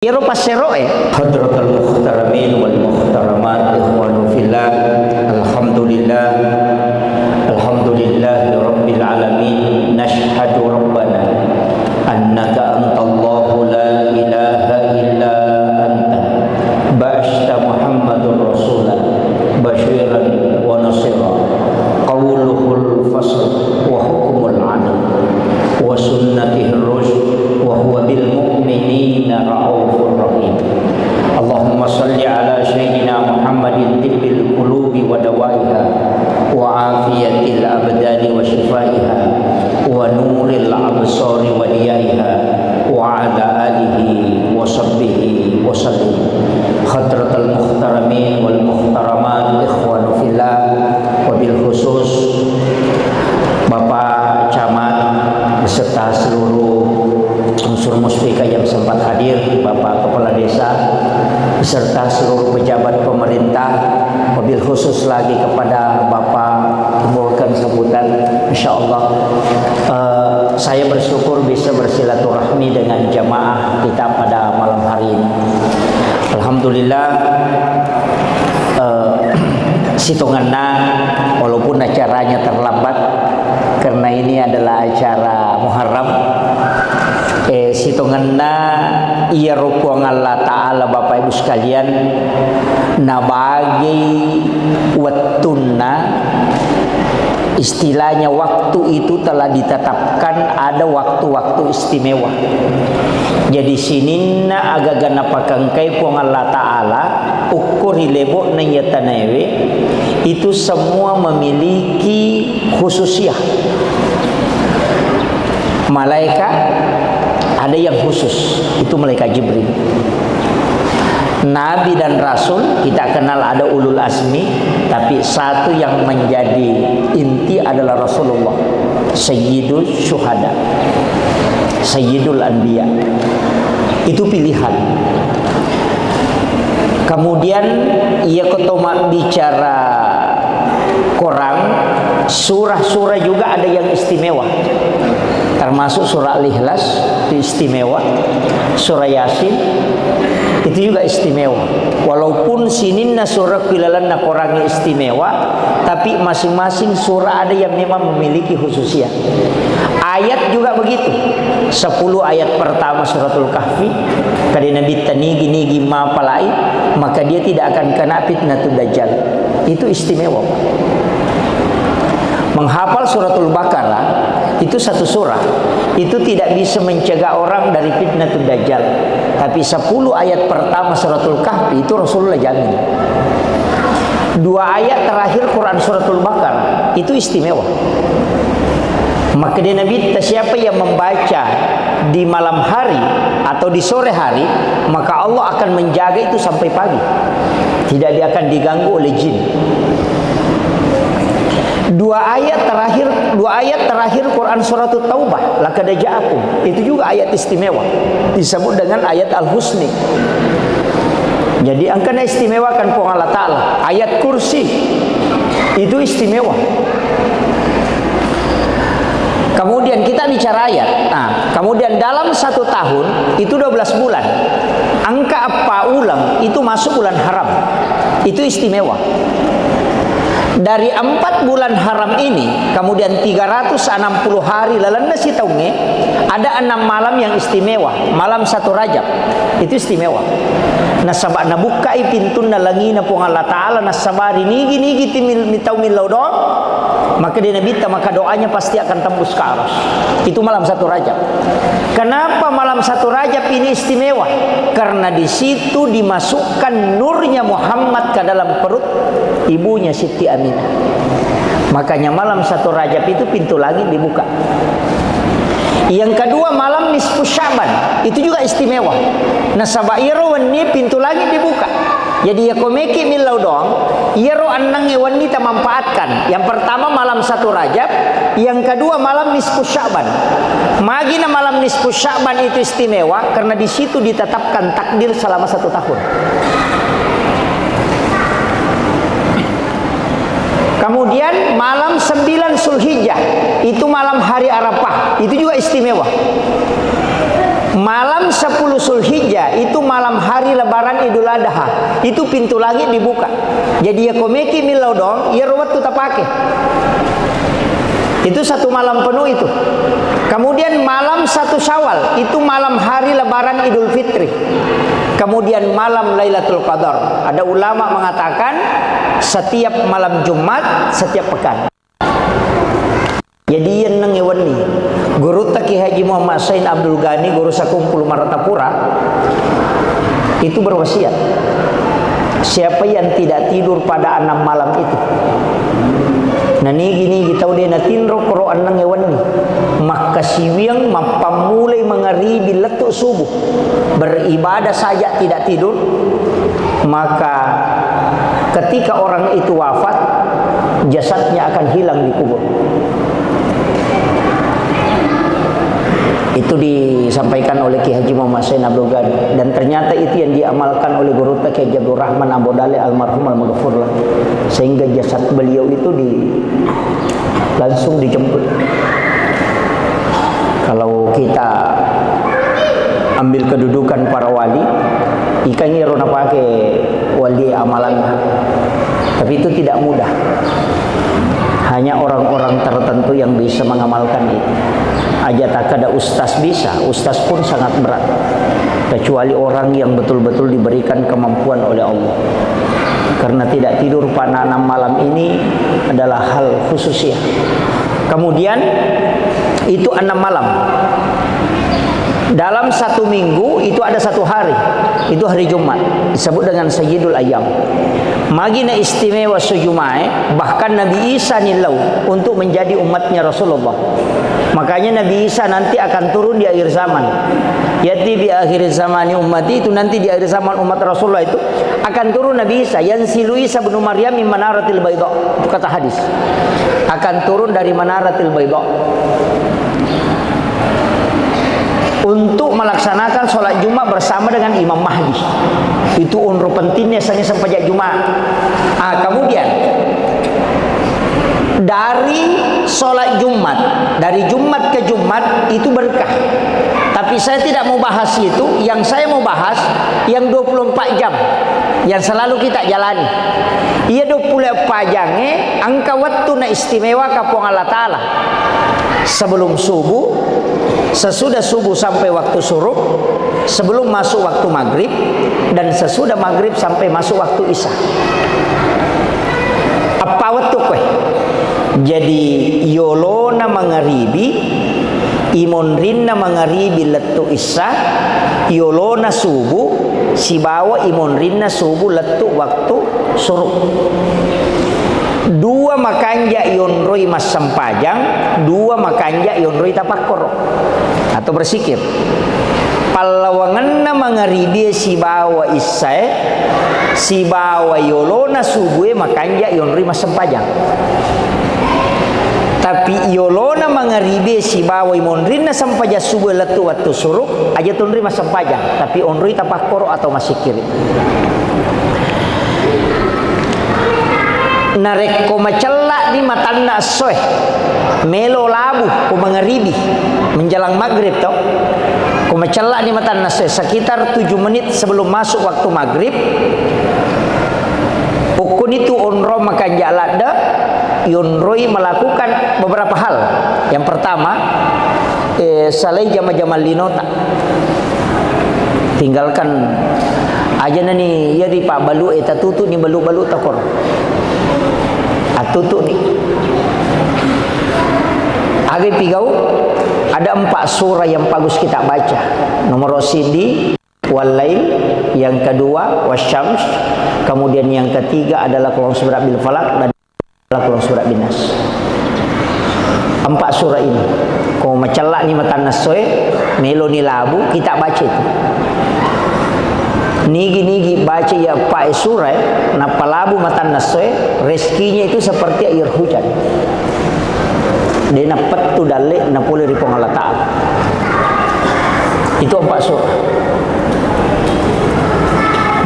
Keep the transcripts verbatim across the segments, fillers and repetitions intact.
Iyaro passero'e. Hadratal muhtaramin wal muhtaramat, ikhwanu fillah. Alhamdulillah. Alhamdulillahi rabbil alamin. Nashhadu rabbana annaka antallahu la ilaha illa anta. Ba'asta Muhammadur Rasula basyiran wa nasira. Qauluhul fasl wa hukmul adl wa sunnatihir rusyd wa huwa bil mu'minina raufur rahim. Allahumma salli ala sayyidina Muhammadin tibbil qulubi wa dawaiha wa afiyatil abdani wa shifaiha wa nuril absari wa diyaiha wa ala alihi wa sahbihi wa sallim. Hadratal muhtaramin wal muhtaramat, ikhwanu fillah, wabil khusus Bapak Camat beserta seluruh unsur muspika yang sempat hadir, Bapak Kepala Desa, beserta seluruh pejabat pemerintah, wabil khusus lagi kepada Bapak Timbolkan Sambutan, insya Allah, eh, saya bersyukur bisa bersilaturahmi dengan jamaah kita pada malam hari ini. Alhamdulillah, eh, sitongenna, walaupun acaranya terlambat, karena ini adalah acara Muharram, eh, sitongenna iyaro Puang Allah Ta'ala, Bapak Ibu sekalian, nabagi wettunna, istilahnya waktu itu telah ditetapkan ada waktu-waktu istimewa. Jadi sininna agaga napakengkai Puang Allah Ta'ala, ukko ri lebo'na iya tanaewe, itu semua memiliki khususiyah. Malaika ada yang khusus, itu malaikat Jibril. Nabi dan Rasul, kita kenal ada ulul azmi, tapi satu yang menjadi inti adalah Rasulullah, Sayyidul Syuhada, Sayyidul Anbiya. Itu pilihan. Kemudian, iya ko to mabbicara Quran, surah-surah juga ada yang istimewa. Termasuk surah Al-Ikhlas, itu istimewa. Surah Yasin, itu juga istimewa. Walaupun sininna surah ku ilalenna Quran istimewa, tapi masing-masing surah ada yang memang memiliki khususiyah. Ayat juga begitu. Sepuluh ayat pertama Suratul Kahfi, kade Nabitta nigi-nigi mapalai, maka dia tidak akan kena fitnatud dajjal. Itu istimewa, Pak. Menghafal Suratul Baqarah, itu satu surah, itu tidak bisa mencegah orang dari fitnatud dajjal. Tapi sepuluh ayat pertama Suratul Kahfi itu Rasulullah jamin. Dua ayat terakhir Quran Suratul Baqarah itu istimewa. Maka dia Nabi, siapa yang membaca di malam hari atau di sore hari, maka Allah akan menjaga itu sampai pagi. Tidak dia akan diganggu oleh jin. Dua ayat terakhir, dua ayat terakhir Quran Suratut Taubah, laqad ja'akum. Itu juga ayat istimewa. Disebut dengan ayat Al-Husni. Jadi, engkana istimewakan Puang Allah Ta'ala. Ayat Kursi itu istimewa. Kemudian kita bicara ayat. Nah, kemudian dalam satu tahun itu dua belas bulan. Engka eppa uleng itu masuk bulan haram. Itu istimewa. Dari empat bulan haram ini, kemudian tiga ratus enam puluh hari lalenna sitaungnge, ada enam malam yang istimewa, malam satu Rajab. Itu istimewa. Nasaba nabukkai pintunna langina Puang Allah Ta'ala, nasabari nigi-nigi timil-, mitau millau doang, maka dia Nabitta, maka doanya pasti akan tembus ke aras. Itu malam satu Rajab. Kenapa malam satu Rajab ini istimewa? Karena di situ dimasukkan nurnya Muhammad ke dalam perut ibunya Siti Aminah. Makanya malam satu Rajab itu pintu langit dibuka. Yang kedua, malam nisfu Sya'ban, itu juga istimewa. Nasaba iyaro wenni pintu langit dibuka. Jadi, iya ko meki millau doang, iyaro ennengnge wenni tamanfaatkan. Yang pertama malam satu Rajab, yang kedua malam nisfu Sya'ban. Magina malam nisfu Sya'ban itu istimewa karena di situ ditetapkan takdir selama satu tahun. Kemudian malam sembilan Zulhijjah, itu malam hari Arafah, itu juga istimewa. Malam sepuluh Zulhijjah itu malam hari lebaran Idul Adha. Itu pintu langit dibuka. Jadi, iya komeki millau doang, iyaro wettu tapake. Itu satu malam penuh itu. Kemudian malam satu Syawal, itu malam hari lebaran Idul Fitri. Kemudian malam Lailatul Qadar. Ada ulama mengatakan setiap malam Jumat, setiap pekan. Jadi, iyenneng wenni. Gurutta Kiai Haji Muhammad Sain Abdul Ghani, guru Sakumpul Martapura, itu berwasiat, siapa yang tidak tidur pada enam malam itu, nanigi-nigi tau de natinro koro enneng wenni, makkasiwiang mappammulai mangaribi lettu subuh, beribadah saja tidak tidur, maka ketika orang itu wafat, jasadnya akan hilang di kubur. Itu disampaikan oleh Kiai Haji Muhammad Sain Abdul Ghani. Dan ternyata itu yang diamalkan oleh gurutta Kiai Haji Abdul Rahman Abu Dale almarhum almaghfurlah. Sehingga jasad beliau itu di, langsung dijemput. Kalau kita ambil kedudukan para wali, ikan iro napake wali amalan. Tapi itu tidak mudah. Hanya orang-orang tertentu yang bisa mengamalkan itu. Aja tak ada ustaz bisa, ustaz pun sangat berat. Kecuali orang yang betul-betul diberikan kemampuan oleh Allah. Karena tidak tidur pada enam malam ini adalah hal khusus, ya. Kemudian itu enam malam. Dalam satu minggu itu ada satu hari, itu hari Jumat, disebut dengan Sayyidul Ayyam. Magi na istimewa sujumai, bahkan Nabi Isa nillau untuk menjadi umatnya Rasulullah. Makanya Nabi Isa nanti akan turun di akhir zaman. Yati bi akhir zamani ummati, itu nanti di akhir zaman umat Rasulullah itu akan turun Nabi Isa, yang silu Isa bin Maryam min manaratil baydha. Itu kata hadis. Akan turun dari manaratil baydha. Untuk melaksanakan sholat Jumat bersama dengan Imam Mahdi. Itu onro pentingnya sangnya sempajak Jumat. Ah, kemudian dari sholat Jumat, dari Jumat ke Jumat itu berkah. Tapi saya tidak mau bahas itu, yang saya mau bahas yang dua puluh empat jam yang selalu kita jalani. Iya dua puluh empat jam, eh, engka waktu na istimewa ka Puang Allah Ta'ala. Sebelum subuh, sesudah subuh sampai waktu syuruk, sebelum masuk waktu maghrib, dan sesudah maghrib sampai masuk waktu isya. Eppa wettu koe. Jadi, yolona mangaribi, imonrinna mangaribi lettu isya, yolona subuh, sibawa imonrinna subuh lettu waktu syuruk. Dua makanja yonroi massempajang, dua makanja yonroi tapakkoro atau bersikir. Pallawangenna mangaribie sibawa issae, sibawa yolona subue makanja yonroi massempajang. Tapi yolona mangaribie sibawa imonrinna sempajang subue lettu wettu syuruk, aja tonroi massempajang, tapi onroi tapakkoro atau massikiri. Narekko macella'ni matanna essoe, melo labu ko mangaribi, menjelang maghrib to. Ko macella'ni matanna essoe, sekitar tujuh menit sebelum masuk waktu maghrib, ukkunitu onrong makanja ladde, yonroi melakukan beberapa hal. Yang pertama, eh, salai jama-jama linota. Tinggalkan aja nani, iya ri pabbalu e, tatutu ni balu-balu takor. Atutu ni. Aga pigau, ada empat surah yang bagus kita baca. Nomor sidi, Wallail, yang kedua, Wasyams, kemudian yang ketiga adalah Qul A'udzu Birabbil Falaq dan Qul A'udzu Birabbinas. Empat surah ini. Ko macella'ni matanna essoe, meloni labu, kita baca itu. Nigi-nigi baca iya eppa'e surah, nappa labu matanna essoe, rezekinya itu seperti air hujan. De nappettu dalle napole ri Puang Allah Ta'ala. Itu empat surah.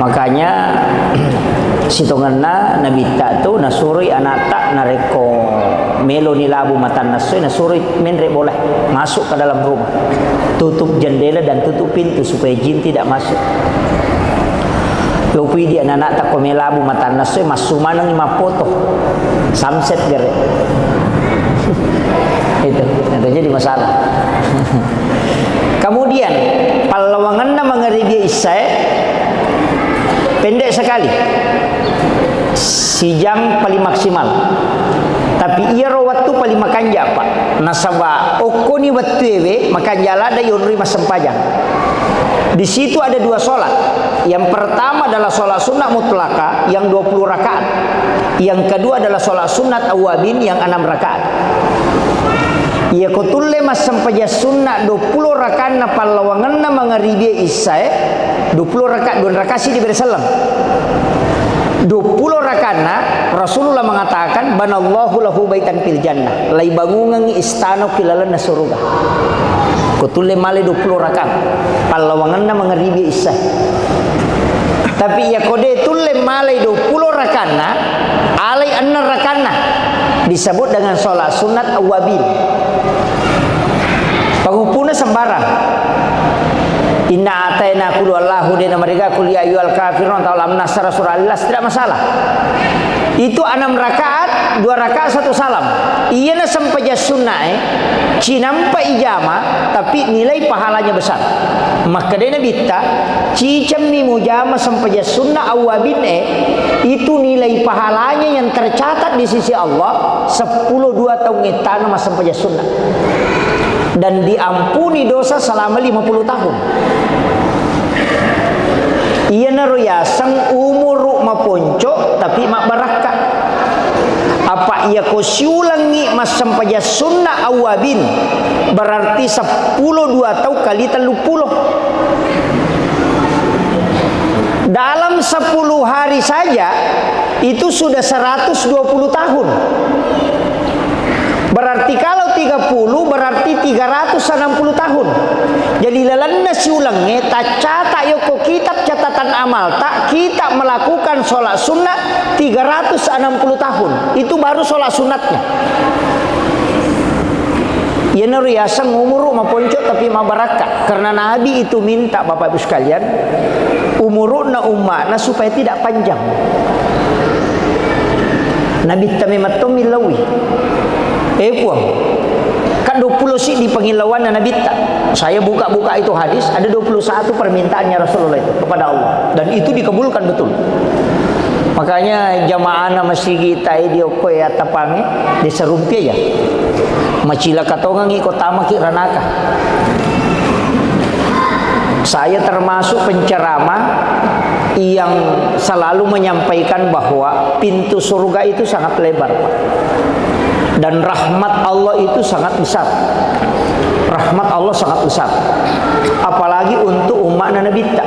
Makanya, Sitongenna Nabitta tu nasuroi anatta, narekko meloni labu matanna essoe, nasuroi menre bola masuk ke dalam rumah. Tutup jendela dan tutup pintu supaya jin tidak masuk. Lopi di anak-anak takko melabu matanna essoe, massu manengi mappoto. Samset gere. Itu yang terjadi masalah. Kemudian, pallawangenna mangaribi isyae pendek sekali. Sijang paling maksimal. Tapi iyaro wettu paling makanja, Pak. Nasaba okkoni wettuewe makanja ladde yonroi massempajang. Di situ ada dua sholat. Yang pertama adalah sholat sunnah mutlaka yang dua puluh rakaat. Yang kedua adalah sholat sunat awabin yang enam rakaat. Iya ko tulle massempajang sunnah dua puluh rakaatna pallawangenna mangaribi isyae, dua puluh rakaat, dua rakaat sidi bere selleng. Dua puluh rakaatna Rasulullah mengatakan, "Banallahu lahu baitan fil jannah." Laibangungengngi istana ki lalenna suruga. Ko tulle male dua puluh rakaat pallawangenna mangaribi isyae. Tapi iya ko de tulle malai dua puluh rakaatna, alai enneng rakaatna, disebut dengan sholat sunat awabin. Panguppuna sembarang. Inna ataina, qul huwallahu, de namariga qul ya ayyuhal kafirun atau alam nasyrah, surah Al-Ikhlas, tidak masalah. Itu enam rakaat, dua rakaat satu salam. Iyana sempajang sunnae, cinampa ijama, tapi nilai pahalanya besar. Makkedai Nabitta, cicemmi mujama sempajang sunnah awwabin e, itu nilai pahalanya yang tercatat di sisi Allah sepuluh dua taung ettana massempajang sunnah. Dan diampuni dosa selama lima puluh tahun. Iyanaro yaseng umuru maponco tapi mabbarakka. Apa iya ko siulengngi massempajang sunna awwabin, berarti seppulo dua tau kali telluppulo. Dalam sepuluh hari saja itu sudah seratus dua puluh tahun. Berarti kalau tiga puluh, berarti tiga ratus enam puluh tahun. Jadi lalenna siulengnge taccata yokko kitab catatan amalta, kita melakukan sholat sunnah tiga ratus enam puluh tahun. Itu baru sholat sunatnya. Iyanaro yaseng umuru maponco tapi mabarakka. Karena Nabi itu minta, Bapak Ibu sekalian, umuruna umma'na supaya tidak panjang. Nabitta memang to millauwi. Eh, Puang, kan dua puluh siddi pangillauanna Nabitta. Saya buka-buka itu hadis, ada dua puluh satu permintaannya Rasulullah itu kepada Allah. Dan itu dikabulkan betul. Makanya jamaahna masigi tai di okko ya tapange, di serumpi aja. Macilaka tongengi ko tamaki ranaka. Saya termasuk penceramah yang selalu menyampaikan bahwa pintu surga itu sangat lebar, Pak. Dan rahmat Allah itu sangat besar. Rahmat Allah sangat besar. Apalagi untuk umatna Nabitta.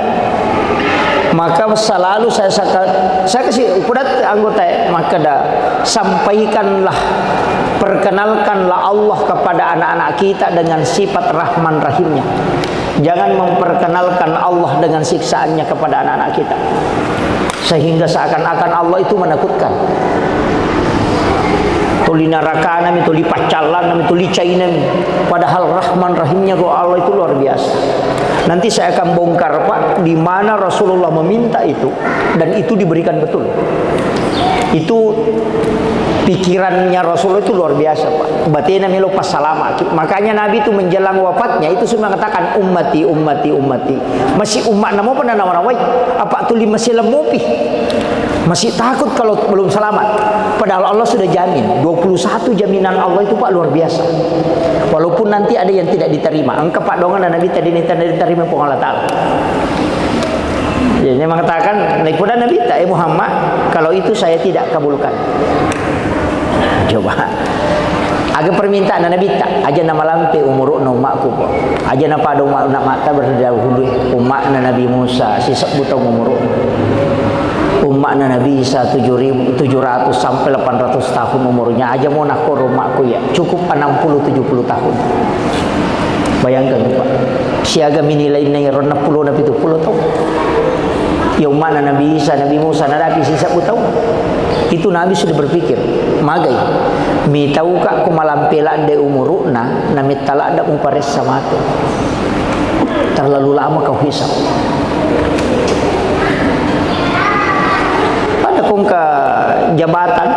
Maka selalu saya saka-, saya kasih upudat anggota, maka da, sampaikanlah, perkenalkanlah Allah kepada anak-anak kita dengan sifat Rahman Rahimnya. Jangan memperkenalkan Allah dengan siksaannya kepada anak-anak kita. Sehingga seakan-akan Allah itu menakutkan. Tuli narakanami, tuli paccallanami, tuli cainami. Padahal Rahman Rahimnya Allah itu luar biasa. Nanti saya akan bongkar, Pak, di mana Rasulullah meminta itu dan itu diberikan betul. Itu pikirannya Rasulullah itu luar biasa, Pak. Batena melo passalama. Makanya Nabi itu menjelang wafatnya itu sudah mengatakan, "Ummati, ummati, ummati." Masih umat namo pernah nama-namai. Apa tuli masih lemopi. Masih takut kalau belum selamat. Padahal Allah sudah jamin. Dua puluh satu jaminan Allah itu, Pak, luar biasa. Walaupun nanti ada yang tidak diterima. Engka, Pak, dongan Nabi tadi ini tidak diterima Puang Allah Ta'ala. Jadi, dia mengatakan, naipun Nabitta, "Eh Muhammad, kalau itu saya tidak kabulkan." Coba. Aga permintaan Nabitta, aja namalampe umuruna umma'ku, Puang. Aja napada umma'na matta berdahulu, umma'na Nabi Musa, sisebbu taung umuruna. Umma'na Nabi Isa tujuh ribu, tujuh ratus sampai delapan ratus tahun umurnya, aja mo nakkoro umma'ku ya. Cukup enam puluh tujuh puluh tahun. Bayangkan, Pak. Siaga mini lainna iro enam puluh na pitu puluh taung. Ya umma'na Nabi Isa, Nabi Musa, nadapi sisebbu tau. Itu Nabi sudah berpikir, magai, mitauka ko malampe ladde umuru'na, na metta ladde muparessa matu. Terlalu lama kau hisab. Pada kongka jabatan,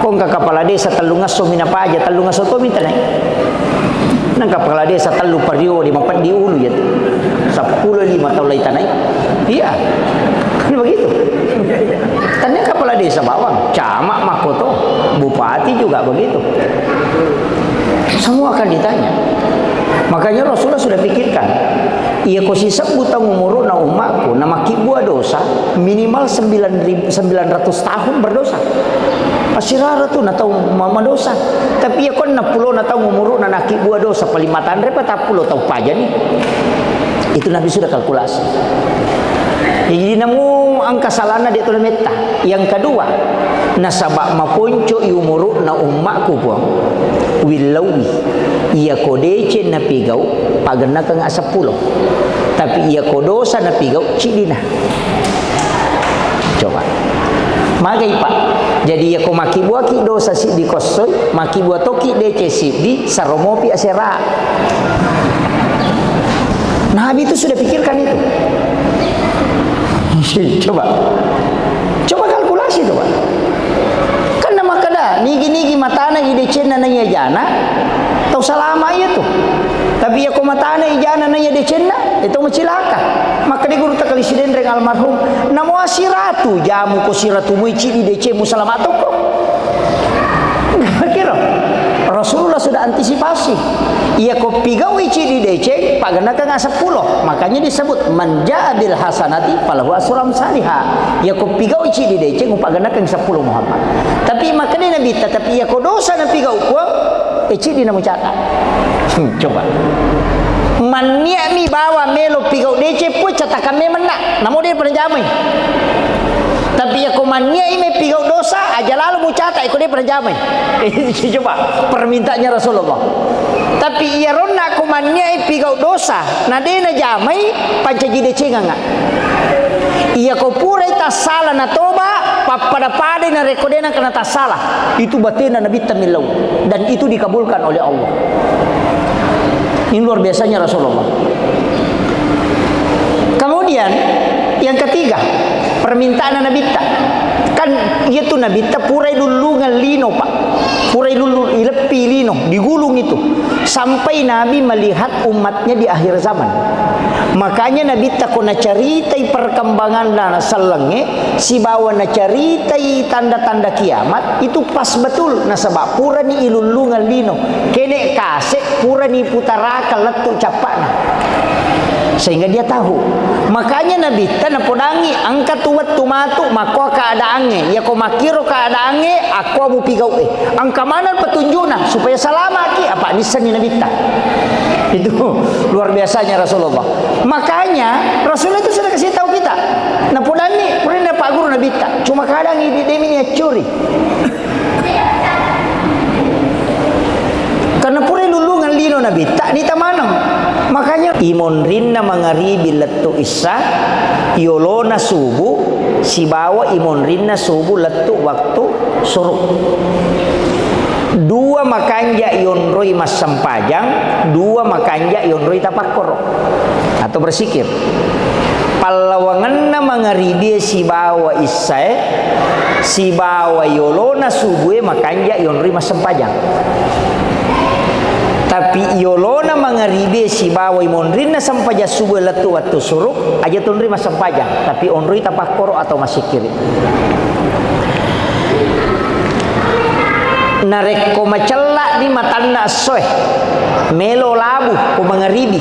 kongka kepala desa tellungesso minapaja, tellungesso to minta naik. Nang kepala desa tellu periode mapeddi ulu ya. Seppulo lima tahun lai tanai. Iya. Kan begitu. Tanya kepala desa bawang, camat makkoto, bupati juga begitu. Semua akan ditanya. Makanya Rasulullah sudah pikirkan, iya ko sisebbu taung umuru'na ummaku, na makibbua dosa, minimal sembilan ribu, sembilan ratus tahun berdosa. Asirara tu na tau ma-, madosa. Tapi iya ko enneng pulona taung umuru'na nakibbua dosa, paling matanre pa tappulo tau pajani. Itu Nabi sudah kalkulasi. Jadi namu angka salana dia tu metta. Yang kedua, nasaba maponco i umuru'na ummaku, Puang. Willauwi. Iya ko deceng napigau, pagennakeng seppulo. Tapi iya ko dosa napigau, ciddina. Coba. Magai, Pak. Jadi, iya ko makkibuaki dosa siddi kossoi, makkibua toki deceng siddi, saromopi asera. Nabi itu sudah pikirkan itu. Coba. Coba kalkulasi itu, Pak. Kan na makkeda, nigi-nigi matana i decenna naiya jana, tau salama iya tu. Tapi iya ko matana i jana naiya decenna, itu macilaka. Makkeda guru takali sidenreng almarhum, namo asiratu jamu ko siratu mui cidi decemu salama tokko. Kira Rasulullah sudah antisipasi. Iya ko pigaui cidi deceng, pagennakeng seppulo. Makanya disebut, "Man jaa bil hasanati falahu asru amsaliha." Iya ko pigaui cidi deceng, upagennakeng seppulo Muhammad. Tapi makkeda Nabi, tapi iya ko dosa napigau, Puang, eh, cidi namucata. Hmm, coba. Manniami bawa melo pigau deceng, Puang, catakan memenna. Namo de pernah jamai. Tapi iya ko manniami pigau dosa, aja lalo mucata, iko de pernah jamai. Coba, permintaannya Rasulullah. Tapi iya ronna ko manniai pigau dosa, na de najamai, pancaji decengangnga. Iya ko purai tassala na toba, pappada-padai narekko de nakena tassala. Itu batena Nabitta millau. Dan itu dikabulkan oleh Allah. Ini luar biasanya Rasulullah. Kemudian, yang ketiga, permintaan Nabitta. Kan, iya tu Nabitta purai lullungeng lino, Pak. Purai lullu-, ileppi lino, digulung itu. Sampai Nabi melihat umatnya di akhir zaman. Makanya Nabitta ko nacaritai perkembanganna sellengnge, sibawa nacaritai tanda-tanda kiamat, itu pas betul. Nasaba purani ilullungeng lino. Kene kase, purani putarakang lettu cappa'na. Sehingga dia tahu. Makanya Nabitta napodangi, engka tu wettu matu, makkoa keadaangnge. Iya ko makkiro keadaangnge, akkoa mupigau'e. Engka maneng petunjukna, supaya salamaki, apa nissenni Nabitta. Itu luar biasanya Rasulullah. Makanya, Rasulullah itu sudah kasih tahu kita. Napodangi, purana Pak Guru Nabitta. Cuma kadang ini, dia ini curi. Karena pura lullungeng lino Nabitta, nita maneng. Makanya imonrinna mangaribi lettu issa, yolona subuh, sibawa imonrinna subuh lettu waktu suruh. Dua makanja yonroi massempajang, dua makanja yonroi tapakkoro atau bersikir. Pallawangenna mangaribie sibawa issae, sibawa yolona subue makanja yonroi massempajang. Tapi yolona mangaribie sibawa imonrinna sempajang subue lettu wattu suruk, aja tonroi massempajang, tapi onroi tapakkoro atau massikkiri. Narekko macella'ni matanna essoe, melo labu ko mangaribi,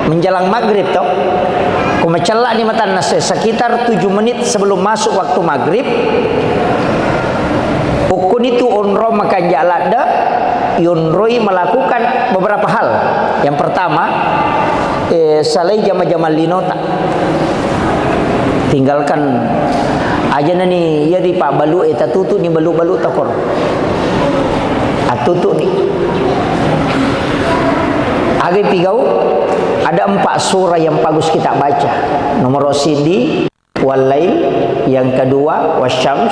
menjelang maghrib to. Ko macella'ni matanna essoe, sekitar tujuh menit sebelum masuk waktu maghrib, ukkunitu onrong makanja ladde, yonroi melakukan beberapa hal. Yang pertama, eh, salai jama-jama linota. Tinggalkan aja nani, iya ri pabbalu e, tatutu ni balu-balu takor. Atutu ni. Aga pigau, ada empat surah yang bagus kita baca. Nomor sidi, Wal lail, yang kedua, wasyams,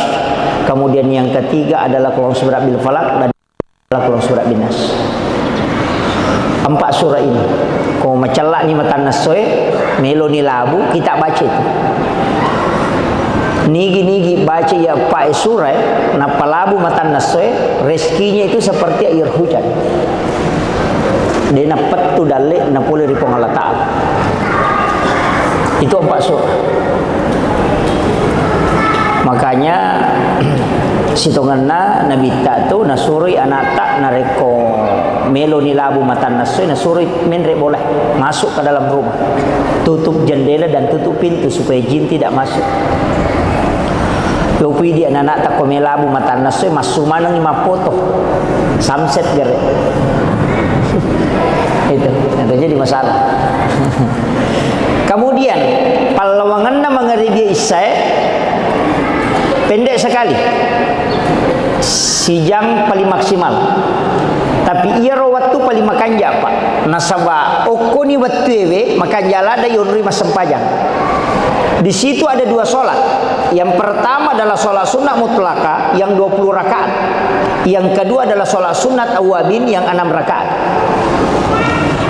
kemudian yang ketiga adalah qul a'udzu birabbil falaq dan adalah qul a'udzu birabbin nas. Empat surah ini. Ko macella'ni matanna essoe, meloni labu, kita baca itu. Nigi-nigi baca iya eppa e surah e, nappa labu matanna essoe, rezekinya itu seperti air hujan. De' nappettu dalle' napole ri Puang Allah Ta'ala. Itu empat surah. Makanya, sitongenna Nabitta tu nasuroi anakta narekko meloni labu matanna essoe, nasuroi menre' bola masuk ke dalam rumah. Tutup jendela dan tutup pintu supaya jin tidak masuk. Lopi di anak-anak takko melabu matanna essoe, massu manengngi mappoto. Samset gare. Itu, itu jadi masalah. Kemudian, pallawangenna mangaribi issae pendek sekali. Sijang paling maksimal. Tapi iyaro wettu paling makanja', Pak. Nasaba okkoni wettuewe makanja' ladde' yonroi massempajang. Di situ ada dua sholat. Yang pertama adalah sholat sunnah mutlaka yang dua puluh rakaat. Yang kedua adalah sholat sunnat awwabin yang enam rakaat.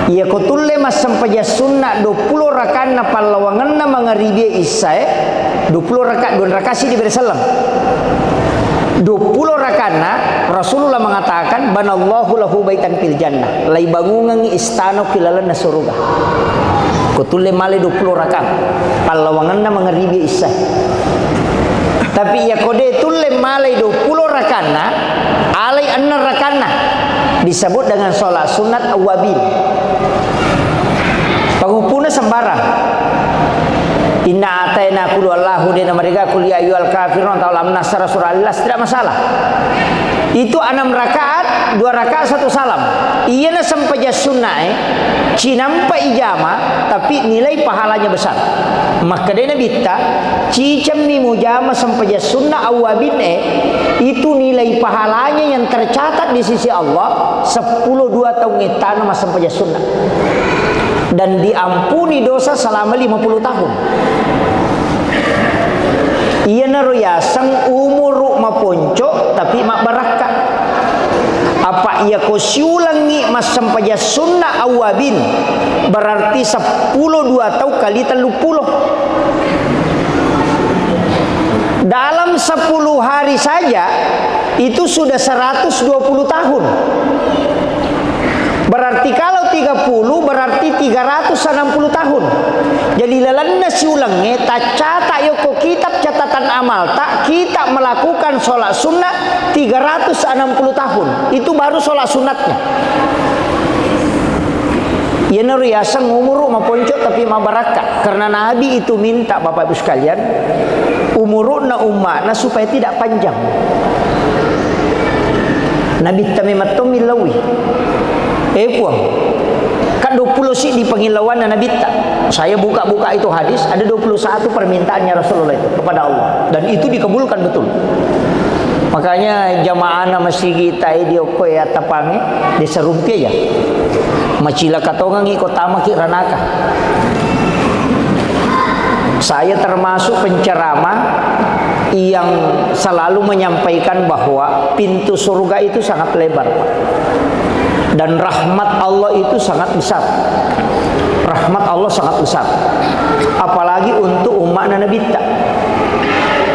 Iya ko tulle massempajang sunnah dua puluh rakaatna pallawangenna mangaribi issae, dua puluh rakaat, dua rakaat sidi bere selleng. Dua puluh rakaatna Rasulullah mengatakan, "Banallahu lahu baitan fil jannah." Laibangungengngi istana ki lalenna suruga. Ko tulle malai dua puluh rakaat, pallawangenna mangaribi issae. Tapi iya ko de' tulle malai dua puluh rakaatna, alai enneng rakaatna, disebut dengan sholat sunat awwabin. Panguppuna sembarang. Inna ataina, qul huwallahu, de' namariga qul ya ayyuhal kafirun atau alam nasyrah, surah Al-Ikhlas, tidak masalah. Itu enam rakaat, dua rakaat satu salam. Iyana sempajang sunnae, cinampa ijama, tapi nilai pahalanya besar. Makkedai Nabitta, cicemmi mujama sempajang sunnah awwabin e, itu nilai pahalanya yang tercatat di sisi Allah sepuluh dua taung ettana massempajang sunnah. Dan diampuni dosa selama lima puluh tahun. Iyanaro yaseng umuru maponco tapi mabbarakka. Apa iya ko siulengngi massempajang sunna awwabin, berarti seppulo dua tau kali telluppulo. Dalam sepuluh hari saja, itu sudah seratus dua puluh tahun. Berarti kalau tiga puluh, berarti tiga ratus enam puluh tahun. Jadi lalenna siulengnge, taccata yokko kitab catatan amalta, kita melakukan sholat sunnah tiga ratus enam puluh tahun. Itu baru sholat sunatnya. Iyanaro yaseng umuru maponco tapi mabarakka. Karena Nabi itu minta, Bapak Ibu sekalian, umuru'na umma'na supaya tidak panjang. Nabitta memetto millauwi. Eh, Puang, kan dua puluh siddi pangillauanna Nabitta. Saya buka-buka itu hadis, ada dua puluh satu permintaannya Rasulullah itu kepada Allah. Dan itu dikabulkan betul. Makanya jamaahna masigi tai diokko ya tapange, desa rumpi aja. Macilaka tongengi ko tamaki ranaka. Saya termasuk penceramah yang selalu menyampaikan bahwa pintu surga itu sangat lebar, Pak. Dan rahmat Allah itu sangat besar. Rahmat Allah sangat besar. Apalagi untuk umatna Nabitta.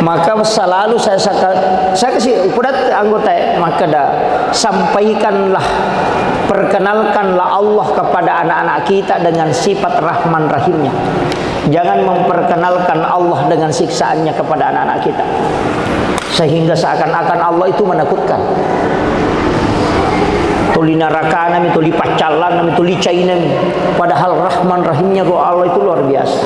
Maka selalu saya saka-, saya kasih upudat anggota, makkeda, sampaikanlah, perkenalkanlah Allah kepada anak-anak kita dengan sifat Rahman Rahimnya. Jangan memperkenalkan Allah dengan siksaannya kepada anak-anak kita. Sehingga seakan-akan Allah itu menakutkan. Tuli narakanami, tuli paccallanami, tuli cainami. Padahal Rahman Rahimnya Allah itu luar biasa.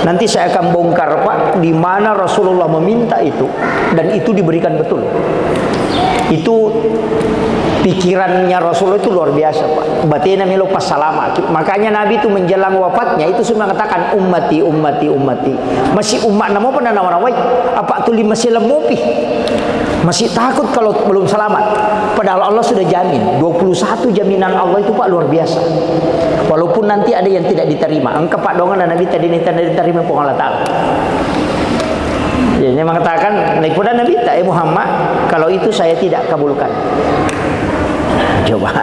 Nanti saya akan bongkar, Pak, di mana Rasulullah meminta itu dan itu diberikan betul. Itu pikirannya Rasulullah itu luar biasa, Pak. Batena melo passalamaki. Makanya Nabi itu menjelang wafatnya itu semua mengatakan, "Ummati, ummati, ummati." Masih umat namo pernah nawa-nawai. Apa tuli masih lemupi? Masih takut kalau belum selamat. Padahal Allah sudah jamin. Dua puluh satu jaminan Allah itu, Pak, luar biasa. Walaupun nanti ada yang tidak diterima. Engka, Pak, dongan Nabi tadi ini tidak diterima Puang Allah Ta'ala. Dia mengatakan, naipura Nabitta, "Eh Muhammad, kalau itu saya tidak kabulkan." Coba.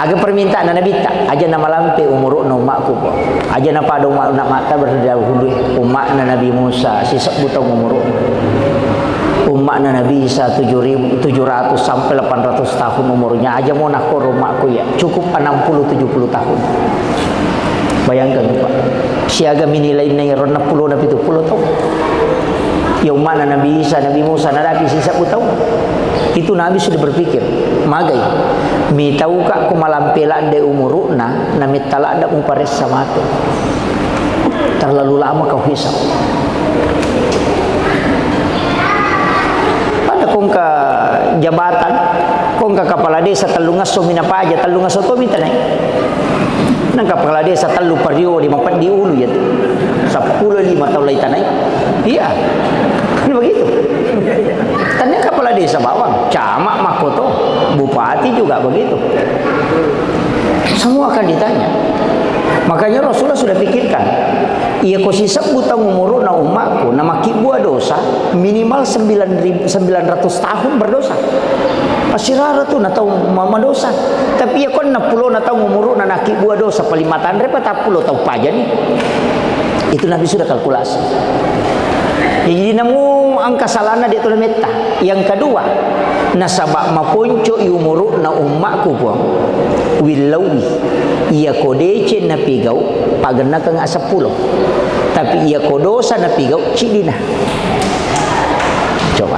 Aga permintaan Nabitta, aja namalampe umuru'na ummakku, po. Aja napada umma-, ummatta berdahulu, ummakna Nabi Musa, sisebbu taung umuru'na. Ummakna Nabi Isa tujuh ribu, tujuh ratus sampai delapan ratus tahun umurnya, aja mo nakkoro ummakku ya, cukup enam puluh tujuh puluh tahun. Bayangkan, Pak. Siaga minilainna iyaro enneng pulo na pitu pulo taung. Ya ummakna Nabi Isa, Nabi Musa, nadapi sisebbu taung. Itu Nabi sudah berpikir, magai, mitauka ko malampe ladde umuru'na, na metta ladde muparessa matu. Terlalu lama kau hisab. Pada kongka jabatan, kongka kepala desa tellungesso mi napaja, tellungesso to mi tanai. Nang kepala desa tellu pario di mapeddi ulu ya tu. Seppulo lima taung lai tanai. Iya. Kan begitu. Tanya kepala desa bawang, camat makkoto, bupati juga begitu. Semua akan ditanya. Makanya Rasulullah sudah pikirkan, iya ko sisebbu taung umuru'na ummakku, na makkibbua dosa, minimal sembilan ribu, sembilan ratus tahun berdosa. Masirara tu na tau ma-, madosa. Tapi iya ko enneng pulo na taung umuru'na, nakkibbua dosa, paling matanre patappulo taung pajani. Itu Nabi sudah kalkulasi. Jadi, namu angka salana de' tu nametta. Yang kedua, nasaba maponco i umuru'na ummakku, Puang. Willauwi. Iya ko deceng napigau, pagennakeng seppulo. Tapi iya ko dosa napigau, ciddina. Coba.